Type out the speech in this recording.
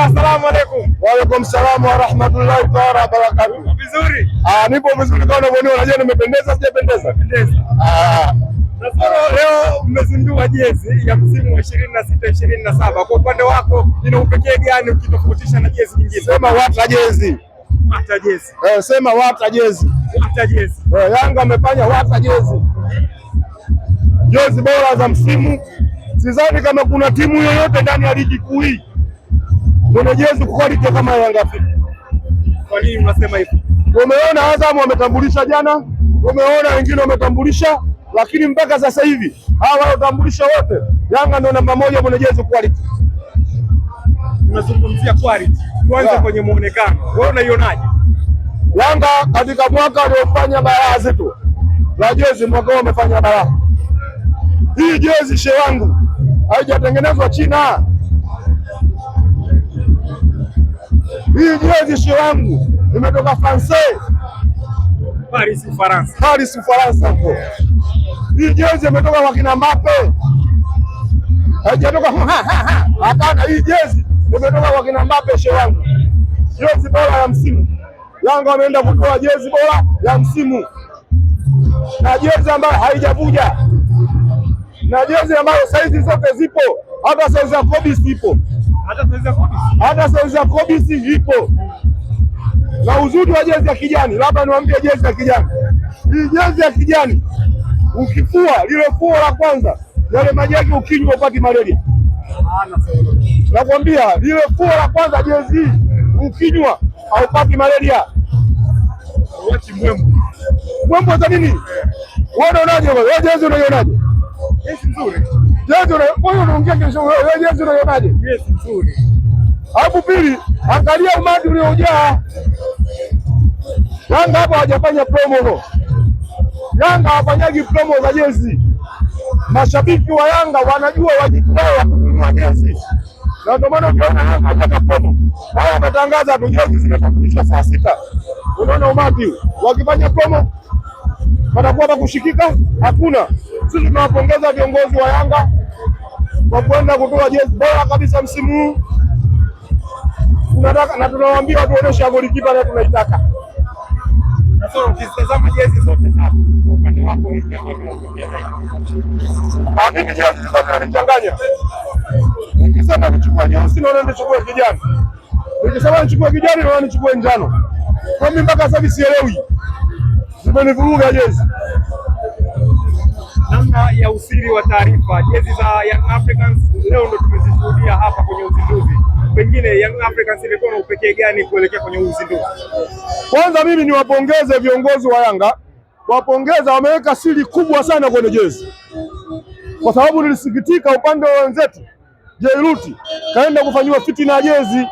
Asalamu alaykum. Wa alaykum salaam wa rahmatullahi taala wa barakatuh. Vizuri? Ah, nipo vizuri kama unavyoniona. Unajua nimependeza sijapendeza? Pendeza. Ah, Nasoro, leo mmezindua jezi ya msimu wa 26 27. Kwa upande wako ina upekee gani ukitofautisha na jezi nyingine? Sema wata jezi. Hata jezi. Eh, sema wata jezi. Hata jezi. Eh, Yanga amefanya wata jezi. Jezi bora za msimu. Sidhani kama kuna timu yoyote ndani ya ligi kuu hii mwenye jezi quality kama Yanga Afrika. Kwa nini unasema hivyo? Umeona Azam wametambulisha jana, umeona wengine wametambulisha, lakini mpaka sasa hivi hawa waliotambulisha wote, Yanga ndio namba moja mwenye jezi quality. Unazungumzia quality. Tuanze Yeah. kwenye muonekano. Wewe unaionaje? Yanga katika mwaka waliofanya balaa zetu la jezi, mwaka huu wamefanya balaa. Hii jezi she wangu haijatengenezwa China. Hii jezi she wangu imetoka France, Paris, Ufaransa. Paris, Ufaransa huko. Hii jezi imetoka kwa kina Mbappe, haijatoka hapana. Hii jezi imetoka kwa kina Mbappe she wangu, jezi bora ya msimu. Yanga wameenda kutoa jezi bora ya msimu na jezi ambayo haijavuja na jezi ambayo saizi zote zipo, hata saizi ya Kobisi ipo, Hata tunaweza kubisi. hata saizi ya Kobisi ipo. Na uzuri wa jezi ya kijani, labda niwaambie jezi ya kijani, hii jezi ya kijani ukifua lile fuo la kwanza, yale maji yake ukinywa upati malaria. Nakwambia lile fuo la kwanza jezi hii ukinywa haupati malaria. Uachi mbwembwe. Mbwembwe za nini? Wewe unaonaje? Wewe jezi unaionaje? Jezi nzuri. Jezi wewe unaongea kesho, wewe jezi unaionaje? Jezi nzuri. Alafu pili, angalia umati uliojaa. Yanga hapa hawajafanya promo. Yanga hawafanyagi promo za jezi. Mashabiki wa Yanga wanajua wajibu wao wa kununua jezi, na ndio maana ukiona Yanga hajaka promo. Hao wametangaza tu jezi zimetambulishwa saa 6. Unaona umati huu, wakifanya promo patakuwa pa kushikika? Hakuna. Sisi tunawapongeza viongozi wa Yanga kwa kwenda kutoa jezi bora kabisa msimu huu tunataka na tunawaambia watuoneshe ya golikipa na tunaitaka. Nasoro, ukizitazama jezi zote tatu, kwa upande wako ipi ambayo inakuvutia zaidi? Mimi jezi zote zinanichanganya. Nikisema nichukue nyeusi naona nichukue kijani, nikisema nichukue kijani naona nichukue njano. Kwa mimi mpaka sasa hivi sielewi, zimenivuruga jezi. Namna ya usiri wa taarifa, jezi za Young Africans leo ndo tumezishuhudia hapa kwenye uzinduzi. Pengine Young Africans ilikuwa na upekee gani kuelekea kwenye uzinduzi? Kwanza mimi niwapongeze viongozi wa Yanga, wapongeza, wameweka siri kubwa sana kwenye jezi, kwa sababu nilisikitika upande wa wenzetu Jairuti kaenda kufanyiwa fitina ya jezi.